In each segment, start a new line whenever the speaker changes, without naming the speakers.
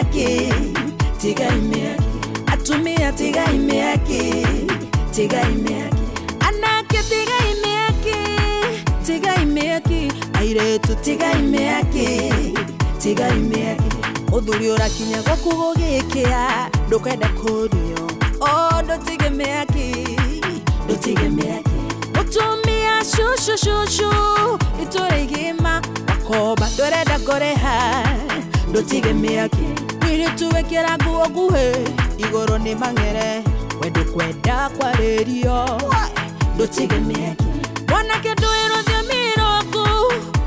mĩaki, tigai mĩaki, atumia tigai mĩaki, tigai mĩaki, anake tigai mĩaki, tigai mĩaki, airĩtu tigai mĩaki, tigai mĩaki. Mũthuri ũrakinya gwaku gũgĩkĩa, ndũkwenda kũrio, o ndũtige mĩaki, ndũtige mĩaki. Mũtumia cucu cucu, itũra igima, wakomba ndũrenda kũrĩha, ndũtige mĩaki. Mũirĩtu wĩkĩra nguo nguhĩ, igũrũ nĩ mang'ere, we ndũkwenda kwarĩrio, ndũtige mĩaki. Mwanake ndũĩ rũthiomi rwaku,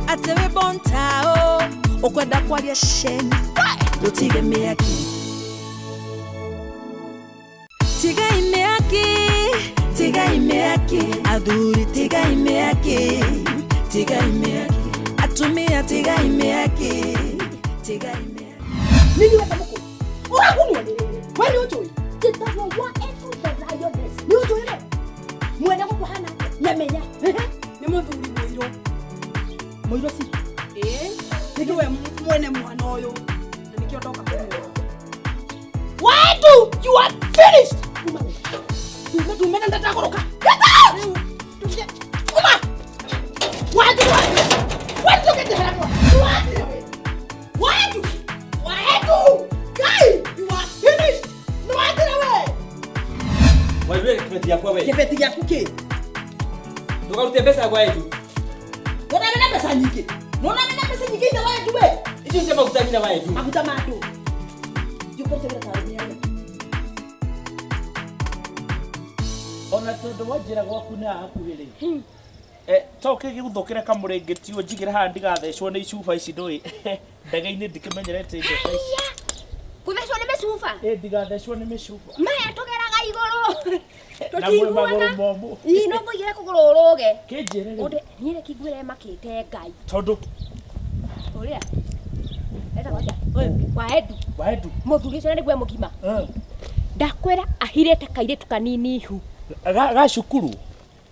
atĩ wĩ bontao, ũkwenda kwaria sheni, ndũtige mĩaki. Tigai mĩaki, tigai mĩaki, athuri tigai mĩaki, tigai mĩaki, atumia tigai mĩaki, tigai mĩaki.
Nini weta mũkũrũ ũragunwo nĩ rĩrĩ we nĩ ũnjũĩ njĩtagwo wa Etu the Lioness nĩ ũnjũĩ we mwene gũkũ hana atĩa nyamenya
Nĩ mũthuri mũirũ.
Mũirũ ci.
Ĩĩ, nĩwe mwene mwana ũyũ. Na nĩkĩo ndoka kũmuona.
Wadu, you are finished. Uma we. Tume tume na ndagũrũka. Get out! Uma. Wadu, wadu. Wadu get the hell out. Wadu. Wadu. Wadu. Guy, you are finished. No wadu we.
Waiwe kĩbeti gĩakwa we.
Kĩbeti gĩaku kĩ?
Ndũkarute mbeca gwa Edu.
Nona mena mbeca nyingĩ. Nona mena mbeca nyingĩ ithe wa Edu we.
Icio cia maguta nyina wa Edu.
Maguta ma andũ. Yũkũrute wĩra ta arũme arĩa.
Ona tondũ wanjĩra gwaku nĩ haha hakuhĩ rĩ, eh, to kĩgũthũkĩre kamũrĩngĩti ũnjigĩre haha ndigathecwo nĩ icuba ici ndũĩ ndege-inĩ ndikĩmenyerete indo ta ici.
Kũthecwo nĩ mĩcuba?
Ĩ, ndigathecwo nĩ mĩcuba.
Maya tũgeraga igũrũ.
Na mwĩ magũrũ momũ.
Ii no ngũigĩre kũgũrũ ũrũge.
Kĩnjĩre rĩu.
Ũndĩ niĩ reke ngwĩre makĩte Ngai.
Tondũ
Ũrĩa. Etagwo atĩa? Ũyũ wa Edu.
Wa Edu.
Mũthuri ũcio na nĩguo e mũgima. Ndakwĩra ahirĩte kairĩtu kanini ihu.
Ga cukuru?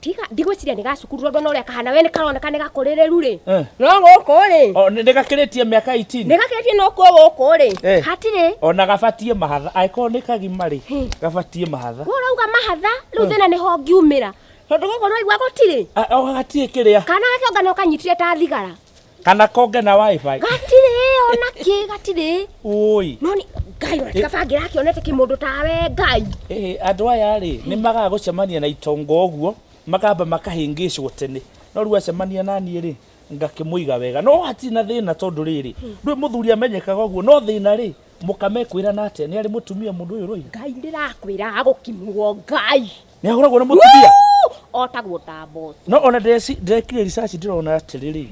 Tiga ndigwĩciria nĩ ga cukuru tondũ ona ũrĩa kahana we nĩ karoneka nĩ gakũrĩrĩru rĩ.
Eh.
No gũkũ rĩ.
O nĩ gakĩrĩtie mĩaka 18.
Nĩ gakĩrĩtie no kuo gũkũ rĩ.
Eh.
Hatirĩ.
Ona gabatie mahatha angĩkorwo nĩ kagima rĩ, gabatie mahatha.
We ũrauga mahatha rĩu thĩna nĩho ngiumĩra. Tondũ gũkũ nĩwaigua gũtirĩ.
O gatirĩ kĩrĩa.
Kana gakĩonga no kanyitire ta thigara.
Kana konge na wifi.
Gatirĩ ona kĩ gatirĩ.
Ũi.
No nĩ Ngai ona ti kaba ngĩrakĩonete kĩmũndũ tawe Ngai.
Ĩhĩ andũ aya rĩ nĩ magaga gũcemania na itonga ũguo makamba makahĩngĩcwo tene. No rĩu acemania na niĩ rĩ ngakĩmũiga wega. No hatirĩ na thĩna tondũ rĩrĩ ndũĩ mũthuri amenyekaga ũguo no thĩna rĩ mũka mekwĩrana atĩa nĩ arĩ mũtumia mũndũ ũyũ ũroiga?
Ngai ndĩrakwĩra agũkimwo Ngai.
Nĩ ahũragwo nĩ mũtumia?
Otagwo ta mboco.
No ona ndĩrekire research ndĩrona atĩrĩrĩ,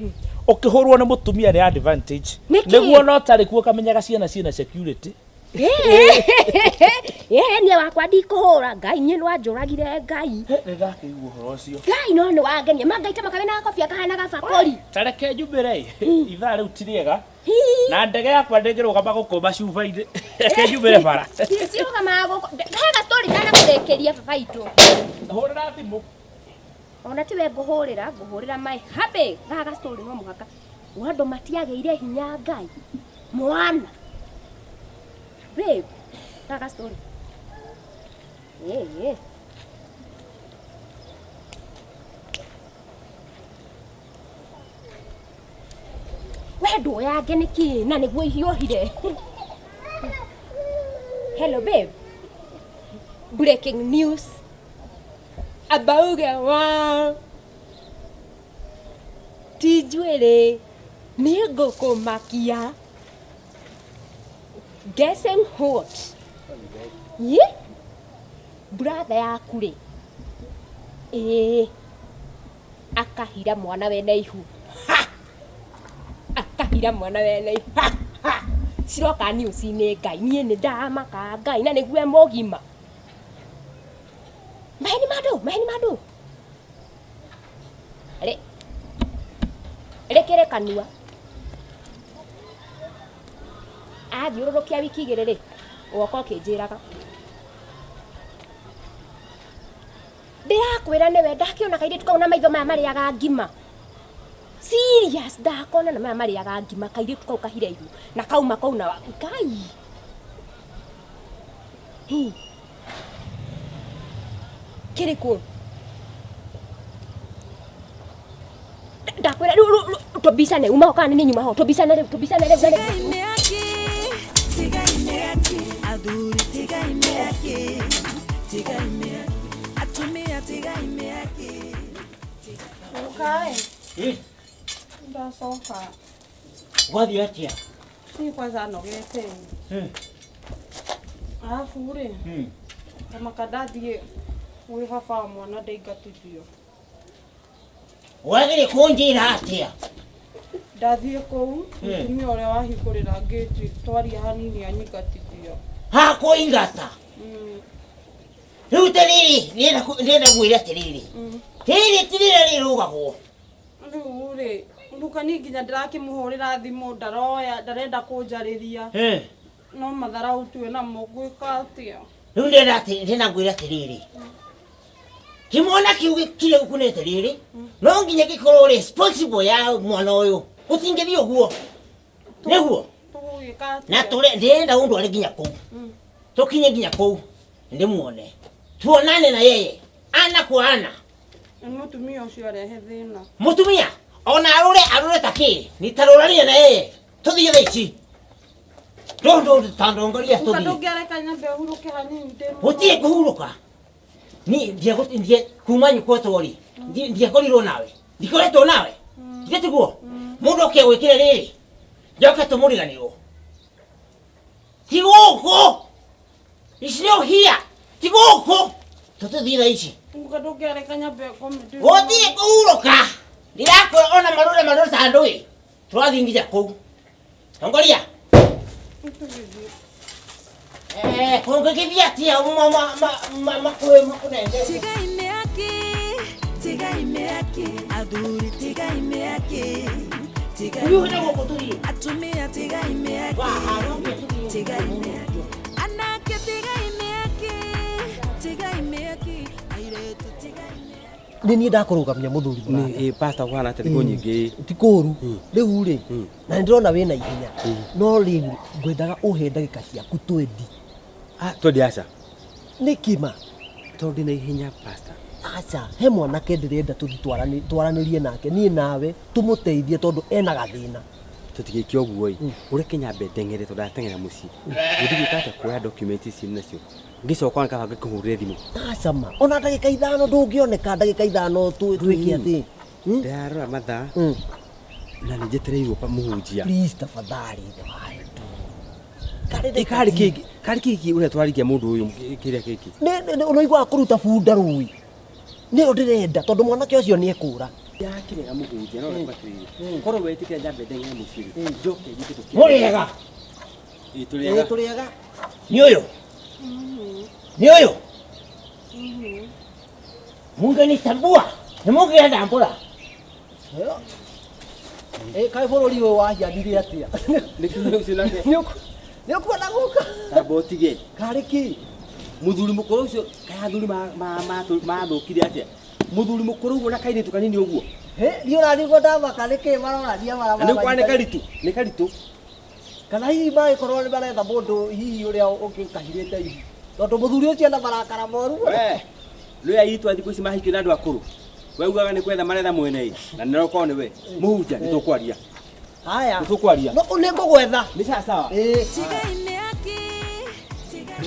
ũkĩhũrwo nĩ mũtumia nĩ advantage.
Nĩkĩ?
Nĩguo ona ũtarĩ kuo ũkamenyaga ciana ciĩna security.
Ĩĩ niĩ wakwa ndikũhũra Ngai niĩ nĩwanjũragire Ngai.
Nĩ ndakĩigua ũhoro ũcio.
Ngai no nĩwangenia. Ma Ngai ta makabe na gakobia kahana gabakũri.
Ta reke njumĩre ĩ, ithaa rĩu ti rĩega. Na ndege yakwa ndĩngĩrũgama gũkũma cuba-inĩ. Reke njumĩre bara.
Cirũgamaga gũkũ. He ga story ndanakũrĩkĩria baba itũ.
Hũrĩra thimũ.
Ona tiwe ngũhũrĩra, ngũhũrĩra my hubby. Gaka ga story no mũhaka. Andũ matiagĩire hinya Ngai. Mwana. Babe, gaka ga story. Ĩĩ. We ndũyange nĩkĩ na nĩguo ihiũhire. Hello babe. Breaking news. Abauge wa ti njuĩrĩ nĩ ngũkũmakia. Guessing what? Ye? Brother yaku rĩ, ĩĩ akahira mwana wene ihu. Ha! Akahira mwana wene ihu. Ha! Ha! Ciroka news-inĩ Ngai, niĩ nĩ ndamaka Ngai na nĩguo e mũgima. Maheni ma ndũ, maheni ma ndũ. Rĩ, rĩkĩrĩ kanua. Athiũrũrũkia wiki igĩrĩ rĩ, ũgoka ũkĩnjĩraga. Ndĩrakwĩra nĩwe ndakĩona kairĩtu kau na maitho maya marĩaga ngima. Serious ndakona na maya marĩaga ngima kairĩtu kau kahire ihu na kauma kau na Ngai. Hi. Kĩrĩkũ? Ndakwĩra rĩu rĩu tũbicane uma ho kana nĩ nyuma ho tũbicane rĩu tũbicane rĩu rĩu.
Tigai mĩaki, tigai mĩaki, athuri tigai mĩaki, tigai mĩaki, atumia tigai mĩaki.
Ukae. Ndacoka.
Gwathiĩ atĩa?
Niĩ kwanza nogete. Arabu rĩ, kamaka ndathiĩ gwĩ baba wa mwana ndaingatithio.
Wagĩrĩ kũnjĩra atĩa?
Ndathiĩ kũu, mũtumia ũrĩa wahingũrĩra ngĩti twaria hanini anyingatithio.
Ha kũingata. Rĩu ta rĩrĩ, ndĩrenda ngwĩre atĩrĩrĩ. Rĩrĩ ti rĩrĩa rĩrũgagwo.
Rĩu rĩ, Luka niĩ nginya ndĩrakĩmũhũrĩra thimũ ndaroya, ndarenda kũnjarĩria. No matharau tuĩ namo ngwĩka atĩa?
Rĩu ndĩrenda atĩ ndĩrenda ngwĩre atĩrĩrĩ. Kĩmwana kĩu kĩrĩa gũkunĩte rĩrĩ, no nginya gĩkorwo responsible ya mwana ũyũ. Gũtingĩthiĩ ũguo. Nĩguo?
Tũgũgĩka atĩa?
Na tũre ndĩrenda ũndware nginya kũu. Tũkinye nginya kũu ndĩmuone. Tuonane na yeye ana kwa ana.
Nĩ mũtumia ũcio arehe thĩna.
Mũtumia ona arũre arũre ta kĩ nitarũrania na yeye tũthiĩ thaa ici. Ndũndũ tandongoria
Luka
tũthiĩ.
ndũngĩareka nyambe hurũke hanini ndĩ
Gũtirĩ kũhurũka. Ni ndiagũtindie kuma nyũkwetwo rĩ ndiakorirwo nawe ndikoretwo nawe githĩ tiguo mũndũ oke gwĩkĩre rĩrĩ njoke tũmũriganĩrwo ti gũkũ ici nĩ ũhia ti gũkũ tũtũthiĩ thaa ici
Luka ndũngĩareka nyambe ngome ndĩ
gũtirĩ kũhurũka ndirakwĩra ona marũre marũre ta ndũĩ tũrathiĩ nginya kũu tongoria
Tũgĩthiĩ.
Kũngĩgĩthiĩ atĩa makũnengete
Tigai mĩaki, tigai mĩaki, athuri tigai mĩaki, tigai
Hihi gũkũ tũthiĩ
atumia tigai mĩaki, tigai mĩaki, anake tigai mĩaki, tigai mĩaki, airĩtu tigai mĩaki.
Nĩ niĩ ndakũrũgamia mũthuri mũrata.
Nĩ pastor kũhana atĩa thikũ nyingĩ?
Ti kũũru rĩu rĩ na nĩ ndĩrona wĩna ihenya no rĩu ngwendaga ũhe ndagĩka ciaku twendi.
Ah, twendi aca.
Nĩ kĩma?
Tondũ ndĩna ihenya pastor.
Aca, he mwanake ndĩrenda tũthiĩ twaranĩrie nake niĩ nawe tũmũteithie tondũ ena gathĩna.
Tũtigĩke ũguo ĩ, ũreke nyambe ndeng'ere tondũ ndateng'era mũciĩ. Gũthiĩ gwĩka atĩa kuoya document ici nacio. Ngĩcoka ona kaba ngĩkũhũrĩre thimũ.
Aca ma, ona ndagĩka ithano ndũngĩoneka ndagĩka ithano twĩke atĩ.
Ndĩrarora mathaa na nĩ njetereirwo pa mũhunjia.
Please tafadhali ithe wa Edu.
Karĩ kĩngĩ, karĩ kĩngĩ ũrĩa twarigia mũndũ ũyũ kĩrĩa kĩngĩ.
Nĩ ũraiguaga kũruta bunda rũĩ. Nĩyo ndĩrenda tondũ mwanake ũcio nĩ ekũra.
Ndakĩrega mũhunjia no ũreka atĩrĩrĩ. Korwo wetĩkĩra nyambe ndeng'ere mũciĩ rĩ, njoke njuke tũkĩarie.
Mũrĩega?
Ĩ tũrĩega.
Ĩ tũrĩega.
Nĩ ũyũ? Nĩ ũyũ? Mungenitambua? Nĩ mũngĩandambũra?
Kaĩ bũrũri ũyũ wahianire atĩa? Nĩ ũkuona gũka?
Tamba ũtige.
Karĩ kĩ?
Mũthuri mũkũrũ ũcio, kaĩ athuri mathũkire atĩa? Mũthuri mũkũrũ ũguo na kairĩtu kanini ũguo.
Niĩ ũrathiĩ guo ndamaka nĩkĩ marorania
Na nĩ ũkuona nĩ karitũ, nĩ karitũ.
Kana hihi magĩkorwo nĩ maretha mũndũ hihi ũrĩa ũngĩkahirĩte ihu. Tondũ mũthuri ũcio ena marakara moru.
We, nĩ airĩtu a thikũ ici mahikio na andũ akũrũ. We ugaga nĩ kwetha maretha mwene ĩ, na nĩ ũkorwo nĩ we. Mũhunjia, nĩ tũkwaria.
Haya.
Nĩ tũkwaria.
No nĩ ngũgwetha.
Nĩ sawa sawa.
Tigai mĩaki,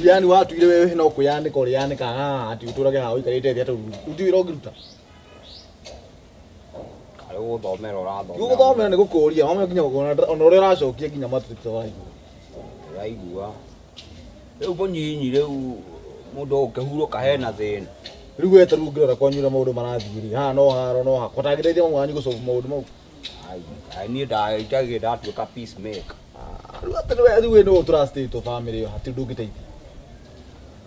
Yani watuire wewe no kwĩyanĩka ũrĩyanĩka haha atĩ ũtũrage haha ũikarĩte thĩ atĩ ũti wĩra ũngĩruta.
Karĩ gũthomera ũrathomera.
Ti gũthomera nĩ gũkũria, wamenya nginya ona ũrĩa ũracokia nginya matũ tũraigua.
Ũraigua. Rĩu mũnyinyi rĩu mũndũ ũngĩhurũka hena thĩna.
Rĩu we ta rĩu ũngĩrora kwanyu ũrĩa maũndũ marathiĩ rĩ, haha no haro no hakwa tangĩteithia mamu wanyu gũsolve maũndũ mau.
Ai, niĩ ndagĩ ndatuĩka peacemaker.
Rĩu atĩ nĩwe rĩu we nĩwe ũtrustĩtwo family ĩyo hatirĩ ũndũ ũngĩteithia.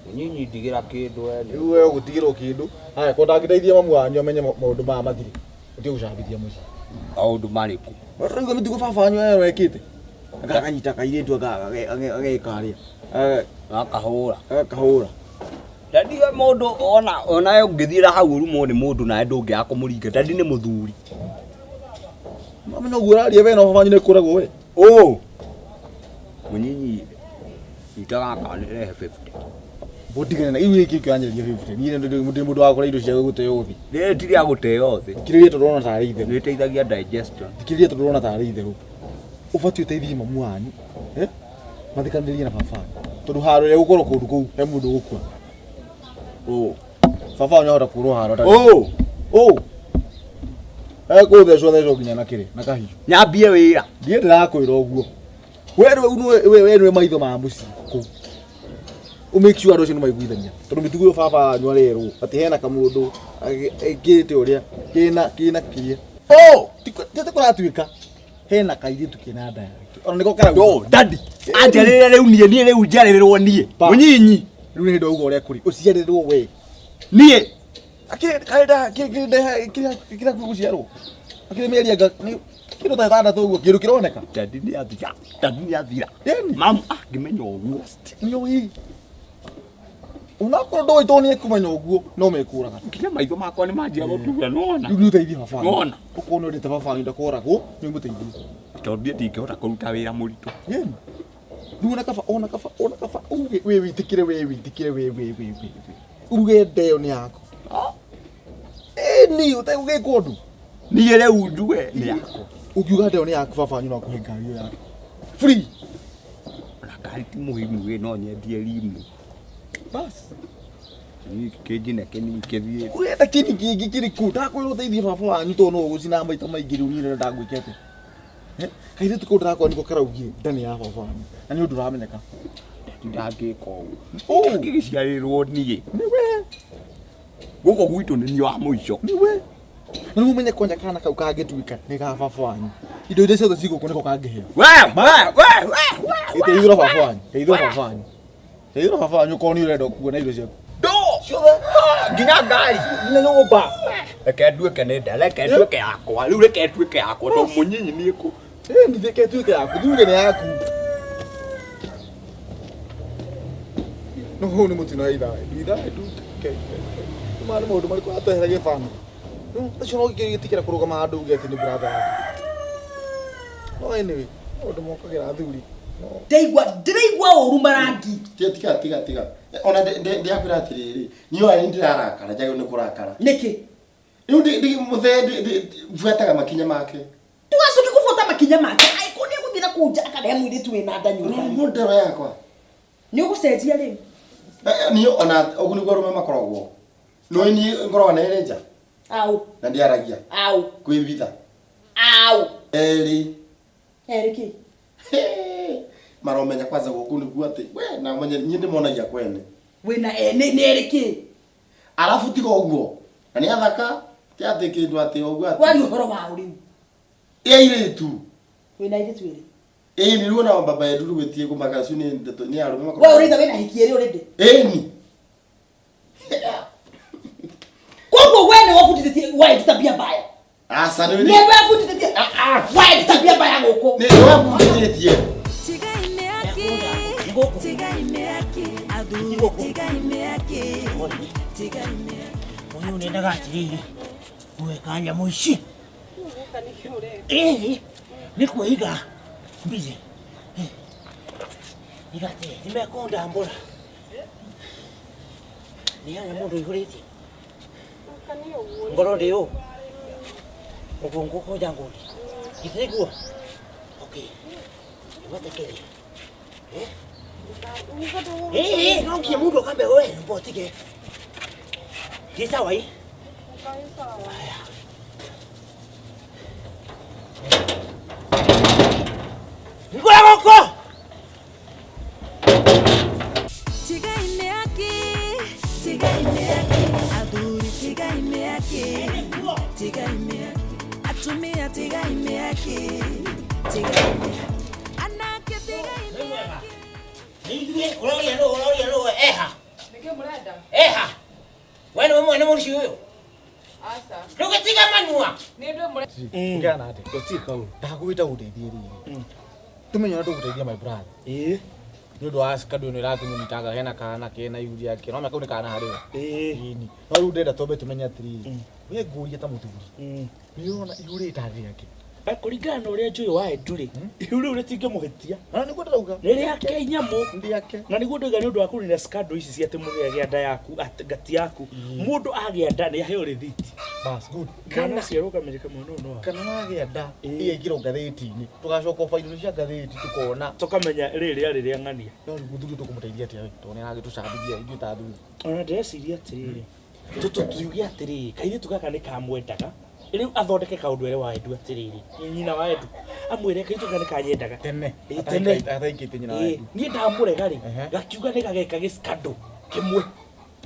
Mũnyinyi ndigĩra kĩndũ we.
Rĩu we ũgũtigĩrwo kĩndũ, haya ko ndangĩteithia mamu wanyu amenye maũndũ maya mathire. Ũtige gũcambithia mũciĩ.
Maũndũ marĩkũ?
Rĩu mĩtugo baba wanyu erwo ekĩte. Akanyita kairĩtu ageka arĩa.
Agakahũra.
Agakahũra.
Dadi we mũndũ ona ona ũngĩthiĩra hau ũrumwo nĩ mũndũ nawe ndũngĩaga kũmũringa. Dadi nĩ mũthuri.
Mami no guo ũraria we no baba wanyu nĩ kũragwo we.
Ũ. Mũnyinyi nyita gaka rehe 50.
Gũtigana na iu gĩkĩ kĩranjĩrĩria 50. Niĩ ndĩ mũndũ wa kũrĩa indo cia gũteo thĩ.
Rĩrĩ ti rĩa gũteo thĩ.
Thikĩrĩria tondũ ũrona tarĩ itherũ.
Nĩ rĩteithagia digestion.
Thikĩrĩria tondũ ũrona tarĩ itherũ. Ũbatiĩ ũteithie mamu wanyu. Eh? Mathikanĩrie na baba wanyu. Tondũ haro ĩrĩa ĩgũkorwo kũndũ kũu he mũndũ ũgũkua.
Ũ.
Baba wanyu ahota kũrwo haro atarĩ.
Ũ.
Ũ. Ekũthecwo thecwo nginya na kĩrĩ na kahiũ.
Nyambie wĩra.
Ndiĩ ndĩrakwĩra ũguo. We rĩu we nĩwe maitho ma mũciĩ kũu. Ũ make sure andũ acio nĩ maiguithania. Tondũ mĩtugo ĩyo baba wanyu arerwo atĩ hena kamũndũ ekĩte ũrĩa kĩna kĩna kĩrĩa.
Ũ.
Ti kũratuĩka hena kairĩtu kena nda yake. Ona nĩko karauga.
No, daddy. Anjarĩrĩre rĩu niĩ, niĩ rĩu njarĩrĩrwo niĩ. Mũnyinyi.
Rĩu nĩ hĩndĩ wauga ũrĩa kũrĩ. Ũciarĩrwo we.
Niĩ.
Akĩrĩ karenda kĩrĩa kĩrĩa gũciarwo. Akĩrĩ mĩeri anga nĩ kĩndũ ta ĩtandatũ ũguo kĩndũ kĩroneka.
Daddy nĩ athira. Daddy nĩ athira.
Ĩni.
Mamu angĩmenya ũguo.
Nĩũĩ. Onakorwo ndũĩ tondũ nĩekũmenya ũguo no mekũraga.
Nginya maitho makwa nĩ manjia gũtura nĩwona.
Rĩu nĩ ũteithie baba wanyu.
Nĩwona.
Ũkorwo nĩ wendete baba wanyu ndakoragwo nĩ ũmũteithie.
Tondũ niĩ ndingĩhota kũruta wĩra mũritũ.
Ĩni. Rĩu ona kaba ona kaba ona kaba uge we wĩtĩkĩre we wĩtĩkĩre we we we we. Uge nda ĩyo nĩ yaku. Ĩni ũtegũgĩka ũndũ.
Niĩ rĩu njuge nĩ yakwa.
Ũngiuga nda ĩyo nĩ yaku baba wanyu no akũhe ngari ĩyo yake. Free.
Ona ngari ti muhimu ĩ no nyendie rimu.
Bas.
Kĩnjine kĩnini kĩthiĩ.
Ũrenda kĩni kĩngĩ kĩrĩkũ? Ndakwĩra ũteithie baba wanyu tondũ no ũgũcina maita maingĩ rĩu niĩ ndĩrenda ndagwĩke atĩa? Eh? Kairĩtu kau ndĩrakora nĩko karaugire nda nĩ ya baba wanyu na nĩ ũndũ ũramenyeka.
Ndangĩka ũguo. Ndangĩgĩciarĩrwo niĩ.
Nĩwe.
Gũkũ gwitũ nĩ niĩ wa mũico.
Nĩwe. Na rĩu ũmenye kwanja kana kau kangĩtuĩka nĩ ga baba wanyu. Indo iria ciothe cigũkũ nĩko kangĩheo.
We we we we.
Iteithũra baba wanyu. Teithũra baba wanyu. Teithũra baba wanyu okorwo nĩ ũrenda kuona indo ciaku.
Ndo. Ciothe. Nginya ngari.
Nginya nyũmba.
Reke nduĩke nĩ nda, reke nduĩke yakwa. Rĩu reke nduĩke yakwa tondũ mũnyinyi niĩ kũ.
Ĩni reke ĩtuĩke yaku. Thiuge nĩ yaku. No hau nĩ mũtino wa ithaa. Ithaa ndu. Nĩ nĩ maũndũ marĩkũ atwehera gĩbamĩrĩ. Ũcio no gĩtĩkĩra kũrũgama handũ uge atĩ nĩ brother yaku. No anyway, maũndũ mokagĩra athuri.
Ndaigua ndĩraigua ũru marangi.
Tiga tiga tiga tiga. Ona ndiakwĩra atĩrĩrĩ, niĩ ona nĩ ndĩrarakara, njagĩrĩirwo nĩ kũrakara.
Nĩkĩ?
Rĩu mũthee buataga makinya make.
Ndũgacoke kũbuata makinya make. Angĩkorwo nĩ egũthiĩ na kũu nja akarehe mũirĩtu wĩna nda nyũmba.
No ndero yakwa.
Nĩ ũgũcenjia rĩu?
Niĩ ona ũguo nĩguo arũme makoragwo. Nĩũĩ niĩ ngoragwo na erĩ nja
Au.
na ndiaragia.
Au.
Kwĩbitha.
Au.
Erĩ.
Erĩ kĩ?
Maromenya kwanza gũkũ nĩguo atĩ we na menye niĩ ndĩmonagia kwene.
Wĩna nĩ erĩ kĩ?
Arabu tiga ũguo. Na nĩ athaka ti atĩ kĩndũ atĩ ũguo atĩ.
Waria ũhoro wao rĩu.
Ĩ airĩtu.
Wĩna airĩtu erĩ.
Ĩni rĩu ona baba yetu rĩu gũtirĩ kũmaka acio nĩ ndeto nĩ arũme
We ũraiga wĩna hiki erĩ already.
Ĩni.
Koguo we nĩwe ũbundithĩtie waendi tabia mbaya.
Aca nĩ
Nĩwe ũbundithĩtie waendi tabia mbaya gũkũ.
Nĩwe ũbundithĩtie.
Tigai mĩaki, tigai mĩaki, athuri tigai mĩaki, tigai mĩaki.
Ũyũ nendaga atĩrĩrĩ gwĩka nyamũ ici ĩĩ nĩ kwĩiga mbirĩ iga atĩrĩ nĩ mekũndambũra nĩ harĩa mũndũ ũihũrĩtie ngoro ndĩ ũ ũguo ngũkũnja ngũri githĩ guo okay nĩmatekerie ĩĩ no nginya mũndũ akambe we mbotige ndĩ sawa ii Ngũra gũkũ
Tigai mĩaki, tigai mĩaki, athuri tigai mĩaki, tigai mĩaki, atumia tigai mĩaki, tigai mĩaki, anake tigai mĩaki.
Nĩ ithuĩ ũroria nũ ũroria nũ eha
Nĩkĩ mũrenda?
eha we nĩwe mwene mũciĩ ũyũ
Aca.
ndũgĩtiga manua
Nĩ ndwĩ mũre.
Ũkĩana atĩa? Gũtirĩ kaũndũ. Ndagũgĩta gũteithie rĩrĩ. Tũmenye ũrĩa tũgũteithia my brother. Ĩĩ. Nĩ ũndũ wa kandũ ĩno ĩrakĩmũnyitanga hena kana kena ihu rĩake. No kau nĩ kana harĩ we. Ĩĩ. No rĩu ndĩrenda twambe tũmenye atĩrĩrĩ. We ngũria ta mũthuri. Nĩ ũrona ihu rĩrĩ tarĩ rĩake.
Kũringana na ũrĩa njũĩ wa Edu rĩ, ihu rĩu rĩtingĩmũhĩtia.
Na nĩguo ndĩrauga.
Nĩ rĩake nyamũ.
Rĩake.
Na nĩguo ndoiga nĩ ũndũ wa kũnina scandal ici cia atĩ mũgĩa gĩa nda yaku, at- ngati yaku. Mũndũ agĩa nda nĩ aheo rĩthiti.
Bas, good.
Mwana aciarwo ũkamenyeka mwana ũyũ no wake.
Kana wagĩa nda ĩgekĩrwo ngathĩti-inĩ tũgacoka bairo cia ngathĩti tũkona.
Tũkamenya rĩrĩ rĩarĩ rĩa ng'ania.
No rĩu mũthuri ũyũ tũkũmũteithia atĩa we? Tondũ nĩ aragĩtũcambithia ithuĩ ta athuri.
Ona ndĩreciria atĩrĩrĩ, tuge atĩrĩrĩ, kairĩtu gaka nĩ kamwendaga, rĩu athondeke kaũndũ ere wa Edu atĩrĩrĩ, nyina wa Edu, amwĩre kairĩtu gaka nĩ kanyendaga.
Tene.
Ĩĩ, tene.
Ataikĩtie nyina wa
Ĩĩ,
Edu.
niĩ ndamũrega rĩ, gakiuga nĩ gageka gĩskando kĩmwe.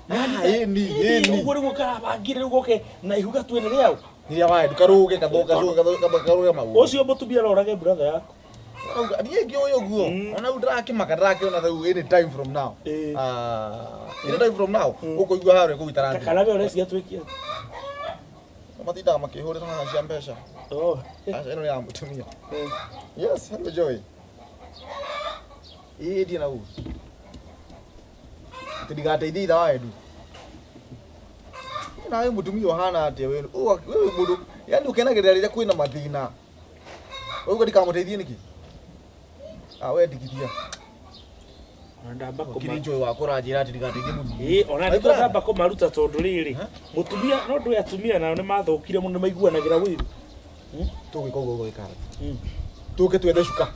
Ah, ĩni, ĩni.
Ũguo nĩguo karabangire rĩu goke na ihu gatue nĩ rĩaũ.
Nĩ rĩa wa Edu karũge kathoka karũge maũndũ.
Ũcio mũtumia no orage brother yaku.
Arauga niĩ ngĩũĩ ũguo ona rĩu ndĩrakĩmaka ndĩrakĩona rĩu any time from now. Ah, any time from now ũkũigua harĩa kũu itarathiĩ.
Kana we ũreciria twĩke atĩa?
Matindaga makĩhũrĩra haha cia mbeca.
Oh.
Aca ĩno nĩ ya mũtumia. Yes, hello Joy. Ĩĩ ndiĩ na ũru. Atĩ ndigateithie ithe wa Edu. Nawe mũtumia ũhana atĩa we? Wewe mũndũ, yani ũkenagĩrĩra rĩrĩa kwĩna mathĩna. Ũguo ndikamũteithie nĩkĩ? Ah, we ndigithia.
Ndamba
Kiri Joy wakwa ũranjĩra atĩ ndigateithie mũthuri.
Ĩĩ, ona nĩkĩo ndamba kũmaruta tondũ rĩrĩ, mũtumia no ndũĩ atumia nao nĩ mathũkire mũno nĩ maiguanagĩra ũiru.
Tũgwĩka ũguo ũguo gĩkara. Tũke twethe cuka.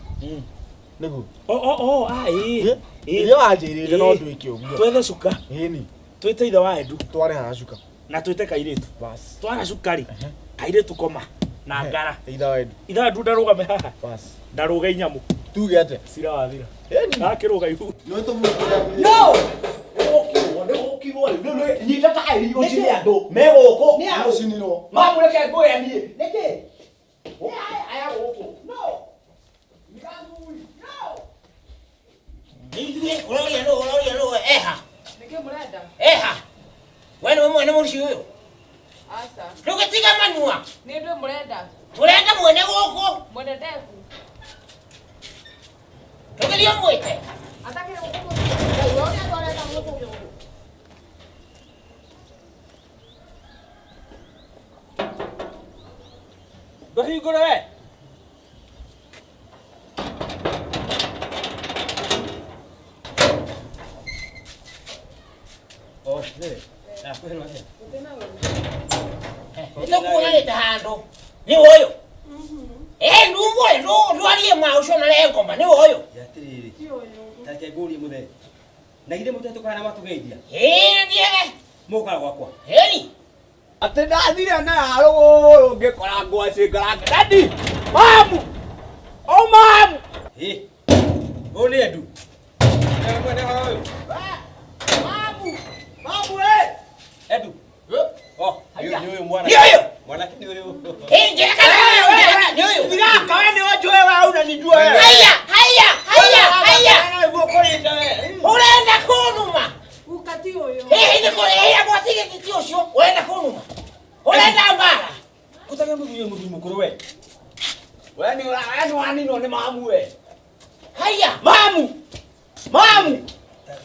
Nĩguo.
O o o ah ĩĩ.
Ĩrĩa wanjĩrĩte no ndwĩke ũguo.
Twethe cuka.
Ĩni.
Twĩte ithe wa Edu.
Tware haha cuka.
Na twĩte kairĩtu.
Bas.
Twara cuka rĩ, kairĩtu koma na ngara.
Ithe wa Edu.
Ithe wa Edu ndarũgame haha.
Bas.
Ndarũga inyamũ.
Tuge atĩa?
Cira wathira. Akĩrũga ihu.
No!
Nyita taĩri ũcine andũ me gũkũ.
Nĩ a?
Ũcinirwo.
Mamũreke ngũya niĩ.
Nĩkĩ?
Aya gũkũ.
No!
Ithuĩ ũroria nũ ũroria nũ eha
Nĩkĩ mũrenda?
eha we nĩwe mwene mũciĩ ũyũ
Aca.
ndũgĩtiga manua
Nĩ ndũĩ mũrenda.
tũrenda mwene gũkũ
Mwene ndeku.
ndũgĩthiĩ ũmwĩte
Atakĩrĩ gũkũ mũciĩ. Ngai ũrĩa andũ arenda gũkũ.
Ndũhingũre we.
Oh, nĩwe. Nakwĩrwo atĩa?
nĩtũkuonanĩte handũ nĩ ũyũ ĩ ndumwe ndwarie ma ũcio na rengoma nĩ ũyũ
Atĩrĩrĩ. Ta reke ngũrie mũthee. Na githĩ mũtetũkaga na matũgeithia?
Ĩĩ ndiege.
Mũkaga gwakwa.
Ĩni.
Atĩ ndathire na rũgũrũ ngĩkora ngwacĩ ngarange. Dadi! Mamu! O mamu!
Ĩ. Ũyũ nĩ Edu. Nĩwe mwene haha ũyũ.
Mamu! Mamu ĩ!
Edu. Oh, nĩ ũyũ mwana.
Nĩ ũyũ.
Mwanake nĩ ũyũ.
Ĩ njĩra kana nĩ ũyũ.
Thiraka we nĩ ũnjũĩ we unanijua wewe.
Haya haya haya haya.
Nĩguo ũkũrĩte we.
Ũrenda kũnuma.
Guka ti ũyũ.
Hihi nĩ kũrĩhĩra mwatigĩti ti ũcio ũrenda kũnuma. Ũrenda mbara.
Ũtage mũthuri ũyũ mũthuri mũkũrũ we.
We nĩ we nĩ waninwo nĩ mamu we.
Haya.
Mamu! Mamu!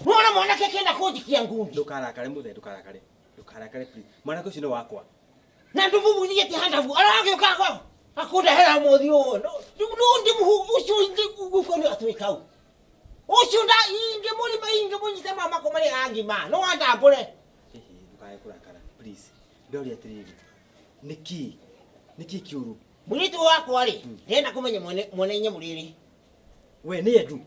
Nĩwona mwanake akĩenda kũnjikia ngundi.
Ndũkarakare mũthee, ndũkarakare. Ndũkarakare please. Mwanake ũcio nĩ wakwa.
Na ndũmũbutithĩtie handabu aragĩũka kwa akũndehera mũthiũ ũyũ. No ndĩmũhu ũcio ingĩguka nĩ atuĩka u. Ũcio nda ingĩmũrima ingĩmũnyita mamako marĩa angima no andambũre.
Hihi ndũkae kũrakara please. Ndoria atĩrĩrĩ. Nĩkĩ? Nĩkĩ kĩũru?
Mũirĩtu wakwa rĩ ndĩrenda kũmenya mwene mwene inyamũ rĩrĩ.
We nĩ Edu.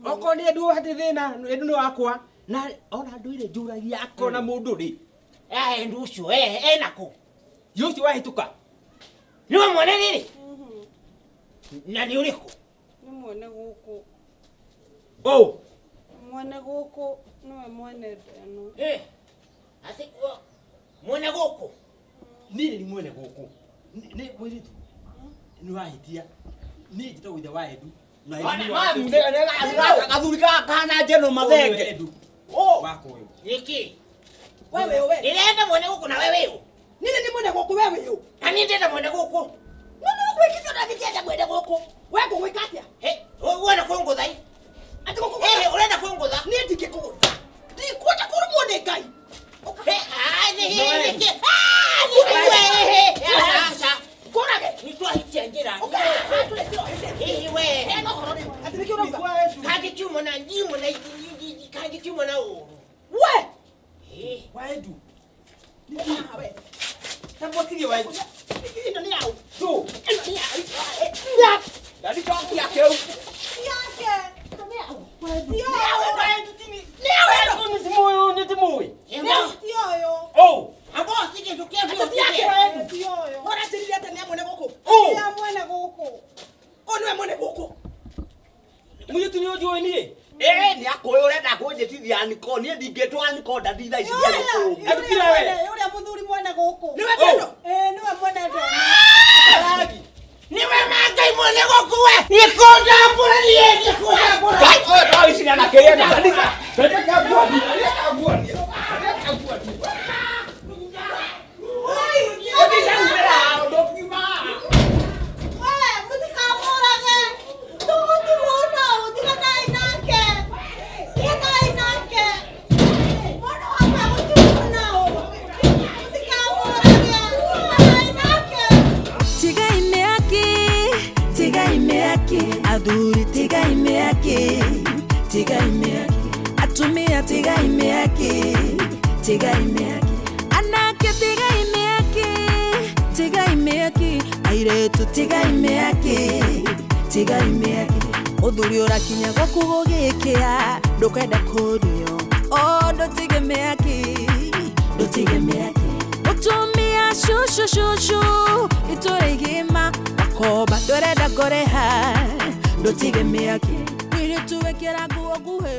Okorwo nĩ Edu hatirĩ thĩna, Edu nĩ wakwa. Na ona ndũire njũragia akona mũndũ rĩ.
Edu ũcio enakũ?
Ye ũcio wahĩtũka.
Nĩwe mwene rĩrĩ? Na nĩ ũrĩkũ?
Nĩ mwene gũkũ.
Oh.
Mwene gũkũ nĩwe mwene nda ĩno.
Eh. Atĩ mwene gũkũ?
Niĩ nĩ mwene gũkũ. Nĩ mũirĩtu. Nĩ wahĩtia. Niĩ njĩtagwo ithe wa Edu. Na Edu nĩ wa-
Mamu nĩ gathuri gaka kahana njeno mathenge.
Edu.
Oh.
Wakwa ũyũ.
Nĩkĩ?
We wĩ ũ we?
Ndĩrenda mwene gũkũ na we wĩ ũ?
Niĩ nĩ mwene gũkũ we wĩ ũ?
Na niĩ ndĩrenda mwene gũkũ.
No no gwĩkithio na ndĩrenda mwene gũkũ. We ngũgwĩka atĩa?
He, ũrenda kũngũtha ĩ?
Atĩ gũkũgũtha?
Ĩ, ũrenda kũngũtha?
Niĩ ndingĩkũgũtha. Ndikwenda kũrũmwo nĩ Ngai.
He, ah, nĩ nĩ nĩ ah, nĩ nĩ aca.
Kũrage.
Nĩ twahitia. cia njĩra. Hihi we.
Heana ũhoro rĩu. Atĩ nĩkĩ ũrauga?
Kangĩkiuma na ngiuma na kangĩkiuma na ũru.
We!
Ĩ.
Waendu.
Haha we.
Tambotirie waendu.
Ĩno nĩ yaũ?
Tu.
Ĩno nĩ yaũ? Ya.
Dadi cokia kĩu.
Yake.
Ĩno nĩ yaũ?
Ti
Nĩ yaũ
ũyũ.
ĩno?
Waendu tini.
Nĩ yaũ ĩno?
Waendu nĩ timũĩ nĩ timũĩ.
Ti ũyũ.
Oh.
Amba ũtige tũkĩa biũ
Atĩ ti yake
ũtige.
waendu?
Ti ũyũ.
Ũranjĩrire atĩ nĩ amwene gũkũ?
Oh.
Ti a mwene gũkũ.
Ũyũ nĩwe mwene gũkũ.
Mũirĩtu nĩ ũnjũĩ niĩ? Ĩĩ nĩ akũĩ ũrenda kũnjĩtithia Aniko niĩ ndingĩtwo Aniko dadi thaa ici
Ũrĩa
Ndĩragũkũũma.
mwene- ũrĩa mũthuri mwene gũkũ.
Nĩwe Pendo?
Ĩĩ nĩwe mwene ndo.
Rangi.
Nĩwe mangai mwene gũkũ we. Nĩ kũndambũra niĩ nĩ kũndambũra.
Kai oyo ndawicina na kĩrĩa na kanitha. Twende kanguonia. Kanguonia. Kanguonia.
We, mũtikamũrage. Tũgũtigwo nau, tiganai nake. Tiganai nake. Mwana wakwa gũtigwo nau. Mũtikamũrage. Tiganai nake.
Tigai mĩaki, tigai mĩaki, athuri tigai mĩaki, tigai mĩaki, atumia tigai mĩaki, tigai mĩaki, anake tigai mĩaki, tigai mĩaki, airĩtu tigai mĩaki, tigai mĩaki, mũthuri ũrakinya gwaku gũgĩkĩa, ndũkwenda kũrio, o ndũtige mĩaki, ndũtige mĩaki. Mutumia shushu shushu itũra igima makomba ndũrenda kũrĩha ndũtige mĩaki mũirĩtu wĩkĩra nguo nguhĩ.